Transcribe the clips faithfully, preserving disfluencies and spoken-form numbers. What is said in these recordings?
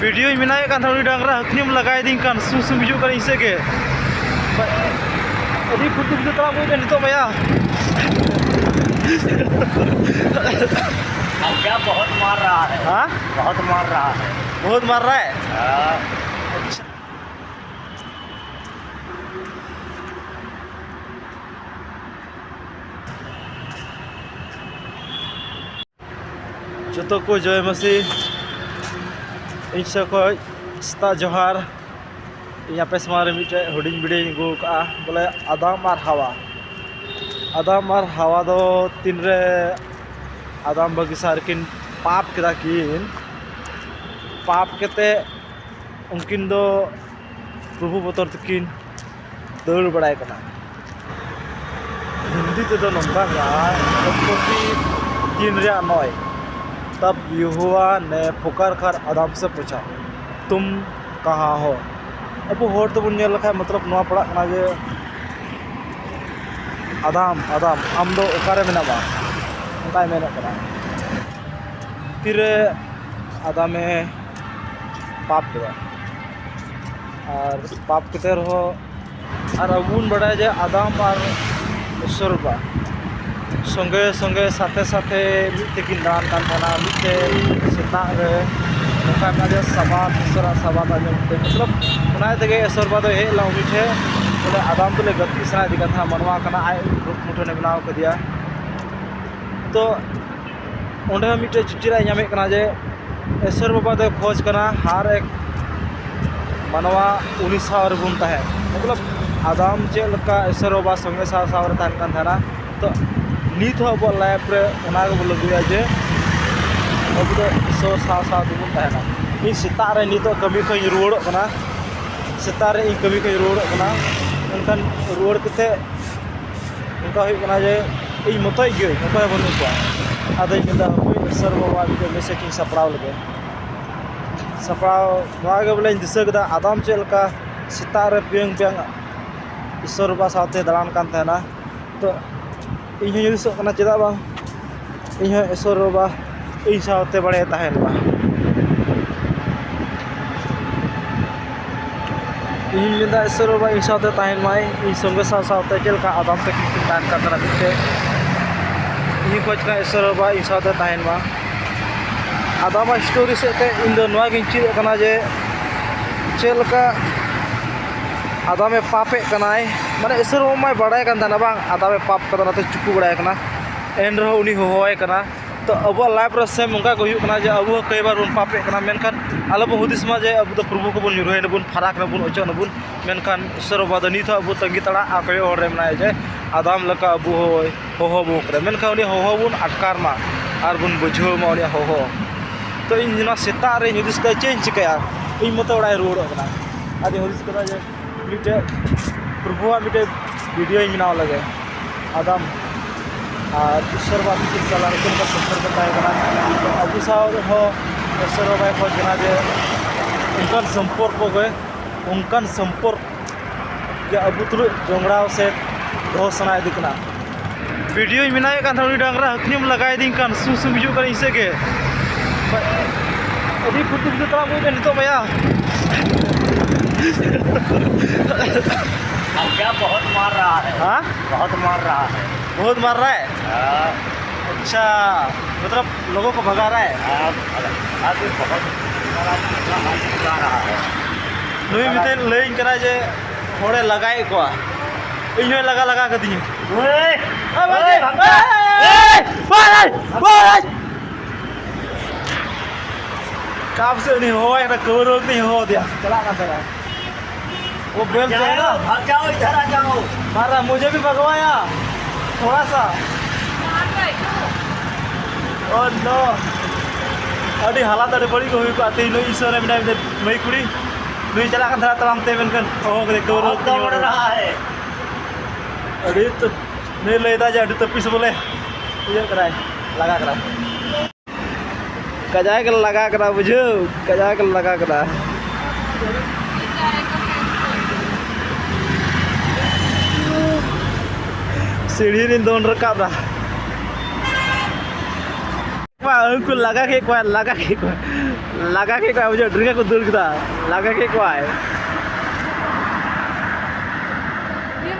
ᱵᱷᱤᱰᱤᱭᱳᱧ ᱵᱮᱱᱟᱣᱮᱫ ᱠᱟᱱ ᱛᱟᱦᱮᱸᱫ, ᱩᱱᱤ ᱰᱟᱝᱨᱟ ᱦᱟᱹᱠᱱᱤᱢ ᱞᱟᱜᱟᱭᱮᱫᱤᱧ ᱠᱟᱱ, ᱥᱩ ᱥᱩ ᱦᱤᱡᱩᱜ ᱠᱟᱱᱟ ᱤᱧ ᱥᱮᱫ ᱜᱮ᱾ ᱟᱹᱰᱤ ᱯᱷᱩᱨᱛᱤ ᱯᱷᱩᱨᱛᱤ ᱛᱟᱲᱟᱢ ᱦᱩᱭᱩᱜ ᱠᱟᱱᱟ ᱱᱤᱛᱚᱜ ᱢᱟᱭᱟ᱾ अब क्या बहुत मार रहा है? हाँ? बहुत मार रहा है। बहुत मार रहा है। हाँ। ᱡᱚᱛᱚ ᱠᱚ ᱡᱚᱭ ᱢᱟᱹᱥᱤ, ᱤᱧ ᱥᱮᱫ ᱠᱷᱚᱱ ᱥᱮᱛᱟᱜ ᱡᱚᱦᱟᱨ᱾ ᱤᱧ ᱟᱯᱮ ᱥᱟᱢᱟᱝ ᱨᱮ ᱢᱤᱫᱴᱮᱡ ᱦᱩᱰᱤᱧ ᱵᱷᱤᱰᱤᱭᱳᱧ ᱟᱹᱜᱩ ᱟᱠᱟᱫᱼᱟ, ᱵᱚᱞᱮ ᱟᱫᱟᱢ ᱟᱨ ᱦᱟᱣᱟ᱾ ᱟᱫᱟᱢ ᱟᱨ ᱦᱟᱣᱟ ᱫᱚ ᱛᱤᱱᱨᱮ ᱟᱫᱟᱢ ᱵᱟᱹᱜᱤ ᱥᱟᱶ ᱨᱮᱠᱤᱱ ᱯᱟᱯ ᱠᱮᱫᱟ ᱠᱤᱱ, ᱯᱟᱯ ᱠᱟᱛᱮ ᱩᱱᱠᱤᱱ ᱫᱚ ᱯᱨᱚᱵᱷᱩ ᱵᱚᱛᱚᱨ ᱛᱮᱠᱤᱱ ᱫᱟᱹᱲ ᱵᱟᱲᱟᱭ ᱠᱟᱱᱟ᱾ ᱦᱤᱱᱫᱤ ᱛᱮᱫᱚ ᱱᱚᱝᱠᱟ ᱢᱮᱱᱟᱜᱼᱟ, ᱩᱛᱯᱚᱛᱛᱤ ᱛᱤᱱ ᱨᱮᱭᱟᱜ ᱱᱚᱭ, ᱛᱟᱵ ᱭᱮᱦᱳᱣᱟ ᱱᱮ ᱯᱩᱠᱟᱨ ᱠᱟᱨ ᱟᱫᱟᱢ ᱥᱮ ᱯᱩᱪᱷᱟ, ᱛᱩᱢ ᱠᱟᱦᱟᱸ ᱦᱳ᱾ ᱟᱵᱚ ᱦᱚᱲ ᱛᱮᱵᱚᱱ ᱧᱮᱞ ᱞᱮᱠᱷᱟᱡ ᱢᱚᱛᱞᱚᱵ ᱱᱚᱣᱟ ᱯᱟᱲᱟᱜ ᱠᱟᱱᱟ ᱡᱮ, ᱟᱫᱟᱢ, ᱟᱫᱟᱢ, ᱟᱢ ᱫᱚ ᱚᱠᱟᱨᱮ ᱢᱮᱱᱟᱢᱟ? ᱚᱱᱠᱟᱭ ᱢᱮᱱᱮᱫ ᱠᱟᱱᱟ᱾ ᱛᱤᱨᱮ ᱟᱫᱟᱢᱮ ᱯᱟᱯ ᱠᱮᱫᱟ, ᱟᱨ ᱯᱟᱯ ᱠᱟᱛᱮ ᱨᱮᱦᱚᱸ, ᱟᱨ ᱟᱵᱚ ᱵᱚᱱ ᱵᱟᱲᱟᱭᱟ ᱡᱮ ᱟᱫᱟᱢ ᱟᱨ ᱤᱥᱥᱚᱨ ᱵᱟᱵᱟ ᱥᱚᱸᱜᱮ ᱥᱚᱸᱜᱮ ᱥᱟᱛᱷᱮ ᱥᱟᱛᱷᱮ ᱢᱤᱫ ᱛᱮᱠᱤᱱ ᱫᱟᱬᱟᱱ ᱠᱟᱱ ᱛᱟᱦᱮᱱᱟ, ᱢᱤᱫ ᱛᱮ ᱥᱮᱛᱟᱜ ᱨᱮ ᱱᱚᱝᱠᱟ ᱢᱮᱱᱟᱜᱼᱟ ᱡᱮ ᱥᱟᱵᱟᱫ, ᱤᱥᱥᱚᱨᱟᱜ ᱥᱟᱵᱟᱫ ᱟᱸᱡᱚᱢ ᱛᱮ, ᱢᱚᱛᱞᱚᱵ ᱚᱱᱟ ᱛᱮᱜᱮ ᱤᱥᱥᱚᱨ ᱵᱟᱵᱟ ᱫᱚᱭ ᱦᱮᱡ ᱞᱮᱱᱟ ᱩᱱᱤ ᱴᱷᱮᱱ, ᱵᱚᱞᱮ ᱟᱫᱟᱢ ᱛᱩᱞᱩᱡ ᱜᱟᱛᱮᱜ ᱥᱟᱱᱟᱭᱮᱫᱮ ᱠᱟᱱ ᱛᱟᱦᱮᱱᱟ, ᱢᱟᱱᱣᱟ ᱠᱟᱱᱟ, ᱟᱡ ᱨᱩᱯ ᱢᱩᱴᱷᱟᱹᱱᱮ ᱵᱮᱱᱟᱣ ᱠᱟᱫᱮᱭᱟ᱾ ᱛᱚ ᱚᱸᱰᱮ ᱦᱚᱸ ᱢᱤᱫᱴᱮᱡ ᱪᱤᱪᱤᱨᱟᱜ ᱧᱟᱢᱮᱫ ᱠᱟᱱᱟ ᱡᱮ ᱤᱥᱥᱚᱨ ᱵᱟᱵᱟ ᱫᱚᱭ ᱠᱷᱚᱡᱽ ᱠᱟᱱᱟ ᱦᱟᱨ ᱮᱠ ᱢᱟᱱᱣᱟ ᱩᱱᱤ ᱥᱟᱶ ᱨᱮᱵᱚᱱ ᱛᱟᱦᱮᱸ᱾ ᱢᱚᱛᱞᱚᱵ ᱟᱫᱟᱢ ᱪᱮᱫ ᱞᱮᱠᱟ ᱤᱥᱥᱚᱨ ᱵᱟᱵᱟ ᱥᱚᱸᱜᱮ ᱥᱟᱶ ᱥᱟᱶ ᱨᱮ ᱛᱟᱦᱮᱱ ᱠᱟᱱ ᱛᱟᱦᱮᱱᱟ, ᱛᱚ ᱱᱤᱛ ᱦᱚᱸ ᱟᱵᱚᱣᱟᱜ ᱞᱟᱭᱤᱯᱷ ᱨᱮ ᱚᱱᱟ ᱜᱮᱵᱚᱱ ᱞᱟᱹᱜᱩᱭᱟ ᱡᱮ ᱟᱵᱚ ᱫᱚ ᱤᱥᱥᱚᱨ ᱥᱟᱶ ᱥᱟᱶ ᱛᱮᱵᱚᱱ ᱛᱟᱦᱮᱱᱟ᱾ ᱤᱧ ᱥᱮᱛᱟᱜ ᱨᱮ ᱱᱤᱛᱚᱜ ᱠᱟᱹᱢᱤ ᱠᱷᱚᱱ ᱤᱧ ᱨᱩᱣᱟᱹᱲᱚᱜ ᱠᱟᱱᱟ, ᱥᱮᱛᱟᱜ ᱨᱮ ᱤᱧ ᱠᱟᱹᱢᱤ ᱠᱷᱚᱱ ᱤᱧ ᱨᱩᱣᱟᱹᱲᱚᱜ ᱠᱟᱱᱟ, ᱢᱮᱱᱠᱷᱟᱱ ᱨᱩᱣᱟᱹᱲ ᱠᱟᱛᱮ ᱱᱚᱝᱠᱟ ᱦᱩᱭᱩᱜ ᱠᱟᱱᱟ ᱡᱮ ᱤᱧ ᱢᱚᱛᱚᱡ ᱜᱤᱭᱟᱹᱧ, ᱚᱠᱚᱭ ᱦᱚᱸ ᱵᱟᱹᱱᱩᱜ ᱠᱚᱣᱟ᱾ ᱟᱫᱚᱧ ᱢᱮᱱᱫᱟ ᱦᱟᱯᱳᱭ ᱤᱥᱥᱚᱨ ᱵᱟᱵᱟᱣᱟᱜ ᱢᱤᱫᱴᱮᱡ ᱢᱮᱥᱮᱡᱽ ᱤᱧ ᱥᱟᱯᱲᱟᱣ ᱞᱮᱜᱮ᱾ ᱥᱟᱯᱲᱟᱣ ᱱᱚᱣᱟ ᱜᱮ ᱵᱚᱞᱮᱧ ᱫᱤᱥᱟᱹ ᱠᱮᱫᱟ, ᱟᱫᱟᱢ ᱪᱮᱫ ᱞᱮᱠᱟ ᱥᱮᱛᱟᱜ ᱨᱮ ᱯᱤᱭᱟᱹᱝ ᱯᱤᱭᱟᱹᱝ ᱤᱥᱥᱚᱨ ᱵᱟᱵᱟ ᱥᱟᱶᱛᱮ ᱫᱟᱬᱟᱱ ᱠᱟᱱ ᱛᱟᱦᱮᱱᱟ᱾ ᱛᱚ ᱤᱧ ᱦᱚᱸᱧ ᱦᱩᱫᱤᱥᱚᱜ ᱠᱟᱱᱟ ᱪᱮᱫᱟᱜ ᱵᱟᱝ ᱤᱧ ᱦᱚᱸ ᱤᱥᱥᱚᱨ ᱵᱟᱵᱟ ᱤᱧ ᱥᱟᱶᱛᱮ ᱵᱟᱲᱮ ᱛᱟᱦᱮᱱ ᱢᱟ᱾ ᱤᱧ ᱢᱮᱱᱫᱟ ᱤᱥᱚᱨ ᱵᱟᱵᱟ ᱤᱧ ᱥᱟᱶᱛᱮ ᱛᱟᱦᱮᱱ ᱢᱟᱭ, ᱤᱧ ᱥᱚᱸᱜᱮ ᱥᱟᱶ ᱥᱟᱶᱛᱮ ᱪᱮᱫ ᱞᱮᱠᱟ ᱟᱫᱟᱢ ᱛᱟᱹᱠᱤᱱ ᱠᱤᱱ ᱛᱟᱦᱮᱱ ᱠᱟᱱ ᱛᱟᱦᱮᱱᱟ ᱢᱤᱫᱴᱮᱡ᱾ ᱤᱧ ᱠᱷᱚᱡᱽ ᱠᱟᱱᱟ ᱤᱥᱚᱨ ᱵᱟᱵᱟ ᱤᱧ ᱥᱟᱶᱛᱮ ᱛᱟᱦᱮᱱ ᱢᱟ᱾ ᱟᱫᱟᱢᱟᱜ ᱥᱴᱳᱨᱤ ᱥᱮᱫ ᱛᱮ ᱤᱧ ᱫᱚ ᱱᱚᱣᱟ ᱜᱤᱧ ᱪᱮᱫ ᱠᱟᱱᱟ ᱡᱮ ᱪᱮᱫ ᱞᱮᱠᱟ ᱟᱫᱟᱢᱮ ᱯᱟᱯᱮᱫ ᱠᱟᱱᱟᱭ, ᱢᱟᱱᱮ ᱤᱥᱚᱨ ᱵᱟᱵᱟ ᱢᱟᱭ ᱵᱟᱲᱟᱭ ᱠᱟᱱ ᱛᱟᱦᱮᱱᱟ ᱵᱟᱝ ᱟᱫᱟᱢᱮ ᱯᱟᱯ ᱠᱟᱫᱟ, ᱚᱱᱟᱛᱮ ᱪᱩᱠᱩ ᱵᱟᱲᱟᱭ ᱠᱟᱱᱟ, ᱮᱱ ᱨᱮᱦᱚᱸ ᱩᱱᱤ ᱦᱚᱦᱚᱣᱟᱭ ᱠᱟᱱᱟ᱾ ᱛᱚ ᱟᱵᱚᱣᱟᱜ ᱞᱟᱭᱤᱯᱷ ᱨᱮ ᱥᱮᱢ ᱚᱱᱠᱟ ᱜᱮ ᱦᱩᱭᱩᱜ ᱠᱟᱱᱟ ᱡᱮ ᱟᱵᱚ ᱦᱚᱸ ᱠᱟᱹᱭ ᱵᱟᱨ ᱵᱚᱱ ᱯᱟᱯᱮᱫ ᱠᱟᱱᱟ, ᱢᱮᱱᱠᱷᱟᱱ ᱟᱞᱚ ᱵᱚᱱ ᱦᱩᱫᱤᱥ ᱢᱟ ᱡᱮ ᱟᱵᱚ ᱫᱚ ᱯᱨᱚᱵᱷᱩ ᱠᱚᱵᱚᱱ ᱧᱩᱨᱦᱟᱹᱭ ᱱᱟᱵᱚᱱ, ᱯᱷᱟᱨᱟᱠ ᱱᱟᱵᱚᱱ, ᱚᱪᱚᱜ ᱱᱟᱵᱚᱱ, ᱢᱮᱱᱠᱷᱟᱱ ᱤᱥᱚᱨ ᱵᱟᱵᱟ ᱫᱚ ᱱᱤᱛ ᱦᱚᱸ ᱟᱵᱚ ᱛᱟᱺᱜᱤ ᱛᱟᱲᱟ ᱟᱨ ᱠᱚᱭᱚᱜ ᱦᱚᱨ ᱨᱮ ᱢᱮᱱᱟᱭᱟ ᱡᱮ ᱟᱫᱟᱢ ᱞᱮᱠᱟ ᱟᱵᱚ ᱦᱚᱸᱭ ᱦᱚᱦᱚ ᱵᱚᱱ ᱠᱟᱱᱟ, ᱢᱮᱱᱠᱷᱟᱱ ᱩᱱᱤ ᱦᱚᱦᱚ ᱵᱚᱱ ᱟᱴᱠᱟᱨ ᱢᱟ ᱟᱨ ᱵᱚᱱ ᱵᱩᱡᱷᱟᱹᱣ ᱢᱟ ᱩᱱᱤᱭᱟᱜ ᱦᱚᱦᱚ᱾ ᱛᱚ ᱤᱧ ᱚᱱᱟ ᱥᱮᱛᱟᱜ ᱨᱮᱧ ᱦᱩᱫᱤᱥ ᱠᱮᱫᱟ ᱪᱮᱫ ᱤᱧ ᱪᱤᱠᱟᱹᱭᱟ, ᱤᱧ ᱢᱚᱛᱚ ᱚᱲᱟᱜ ᱤᱧ ᱨᱩᱣᱟᱹᱲᱚᱜ ᱠᱟᱱᱟ᱾ ᱟᱫᱚᱧ ᱦᱩᱫᱤᱥ ᱠᱮᱫᱟ ᱡᱮ ᱢᱤᱫᱴᱮᱡ ᱯᱨᱚᱵᱷᱩᱣᱟᱜ ᱢᱤᱫᱴᱮᱡ ᱵᱷᱤᱰᱤᱭᱳᱧ ᱵᱮᱱᱟᱣ ᱞᱮᱜᱮ᱾ ᱟᱫᱟᱢ ᱟᱨ ᱤᱥᱚᱨ ᱵᱟᱵᱟ ᱛᱟᱹᱠᱤᱱ ᱥᱟᱞᱟᱜ ᱪᱮᱫ ᱞᱮᱠᱟ ᱥᱚᱢᱯᱚᱨᱠᱚ ᱛᱟᱦᱮᱸ ᱠᱟᱱᱟ, ᱟᱵᱚ ᱥᱟᱶ ᱨᱮᱦᱚᱸ ᱤᱥᱚᱨ ᱵᱟᱵᱟᱭ ᱠᱷᱚᱡᱽ ᱠᱟᱱᱟ ᱡᱮ ᱚᱱᱠᱟᱱ ᱥᱚᱢᱯᱚᱨᱠᱚ ᱜᱮ, ᱚᱱᱠᱟᱱ ᱥᱚᱢᱯᱚᱨᱠ ᱡᱮ ᱟᱵᱚ ᱛᱩᱞᱩᱡ ᱡᱚᱝᱲᱟᱣ ᱥᱮ ᱫᱚᱦᱚ ᱥᱟᱱᱟᱭᱮᱫ ᱠᱟᱱᱟ᱾ ᱵᱷᱤᱰᱤᱭᱳᱧ ᱵᱮᱱᱟᱣᱮᱫ ᱠᱟᱱ ᱛᱟᱦᱮᱱᱟ, ᱩᱱᱤ ᱰᱟᱝᱨᱟ ᱦᱟᱹᱠᱱᱤᱢ ᱞᱟᱜᱟᱭᱮᱫᱤᱧ ᱠᱟᱱ, ᱥᱩ ᱥᱩ ᱦᱤᱡᱩᱜ ᱠᱟᱱᱟ ᱤᱧ ᱥᱮᱫ ᱜᱮ᱾ ᱟᱹᱰᱤ ᱯᱷᱩᱨᱛᱤ ᱯᱷᱩᱨᱛᱤ ᱛᱟᱲᱟᱢ ᱦᱩᱭᱩᱜ ᱠᱟᱱᱟ ᱱᱤᱛᱚᱜ ᱵᱟᱭᱟ᱾ क्या बहुत मार रहा है। हाँ? बहुत मार रहा है। बहुत मार रहा है। हाँ। अच्छा, मतलब लोगों को भगा रहा है। हाँ, अभी बहुत सारा मार रहा है। ᱱᱩᱭ ᱢᱤᱫᱴᱮᱱ ᱞᱟᱹᱭᱟᱹᱧ ᱠᱟᱱᱟ ᱡᱮ ᱦᱚᱲᱮ ᱞᱟᱜᱟᱭᱮᱫ ᱠᱚᱣᱟ, ᱤᱧ ᱦᱚᱸᱭ ᱞᱟᱜᱟ ᱞᱟᱜᱟ ᱠᱟᱫᱤᱧᱟ᱾ ᱮᱭ, ᱮᱭ, ᱵᱟᱝ, ᱮᱭ, ᱮᱭ, ᱮᱭ, ᱮᱭ, ᱮᱭ᱾ ᱠᱟᱯ ᱥᱮ ᱩᱱᱤ ᱦᱚᱦᱚᱭ ᱠᱟᱱᱟ, ᱠᱟᱹᱣᱨᱟᱹ ᱠᱟᱛᱮᱧ ᱦᱚᱦᱚ ᱟᱫᱮᱭᱟ, ᱪᱟᱞᱟᱜ ᱠᱟᱱ ᱛᱟᱦᱮᱱᱟ᱾ वो बेल जाओ, जाएगा। भाग जाओ, इधर आ जाओ। मारा, मुझे भी भगवाया थोड़ा सा। Oh no। ᱟᱹᱰᱤ ᱦᱟᱞᱟᱛ ᱟᱹᱰᱤ ᱵᱟᱹᱲᱤᱡ ᱠᱚ ᱦᱩᱭ ᱠᱚᱜᱼᱟ ᱛᱮᱦᱮᱧ ᱱᱩᱭ ᱤᱥᱚᱨ ᱨᱮ ᱢᱮᱱᱟᱭ ᱢᱟᱹᱭ ᱠᱩᱲᱤ, ᱱᱩᱭ ᱪᱟᱞᱟᱜ ᱠᱟᱱ ᱛᱟᱦᱮᱱᱟ ᱛᱟᱲᱟᱢ ᱛᱮ, ᱢᱮᱱᱠᱷᱟᱱ ᱦᱚᱦᱚ ᱠᱟᱛᱮ ᱠᱟᱹᱣᱨᱟᱹ बहुत दौड़ रहा है। ᱟᱹᱰᱤ ᱛᱚ ᱱᱩᱭ ᱞᱟᱹᱭᱫᱟ ᱡᱮ ᱟᱹᱰᱤ ᱛᱟᱹᱯᱤᱥ ᱵᱚᱞᱮ ᱤᱭᱟᱹᱜ ᱠᱟᱱᱟᱭ, ᱞᱟᱜᱟ ᱠᱟᱱᱟᱭ᱾ ᱠᱟᱡᱟᱠ ᱞᱟᱜᱟ ᱠᱟᱱᱟ ᱵᱩᱡᱷᱟᱹᱣ, ᱠᱟᱡᱟᱠ ᱞᱟᱜᱟ ᱠᱟᱱᱟ᱾ ᱥᱤᱲᱤ ᱨᱤᱧ ᱫᱚᱱ ᱨᱟᱠᱟᱵ ᱫᱟ᱾ ᱵᱟ, ᱩᱱᱠᱩ ᱞᱟᱜᱟ ᱠᱮᱫ ᱠᱚᱣᱟᱭ, ᱞᱟᱜᱟ ᱠᱮᱫ ᱠᱚᱣᱟᱭ, ᱞᱟᱜᱟ ᱠᱮᱫ ᱠᱚᱣᱟᱭ ᱵᱩᱡᱷᱟᱹᱣ, ᱰᱨᱤᱝ ᱠᱚ ᱫᱟᱹᱲ ᱠᱮᱫᱟ, ᱞᱟᱜᱟ ᱠᱮᱫ ᱠᱚᱣᱟᱭ᱾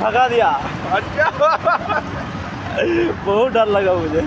भगा दिया। अच्छा। बहुत डर लगा मुझे।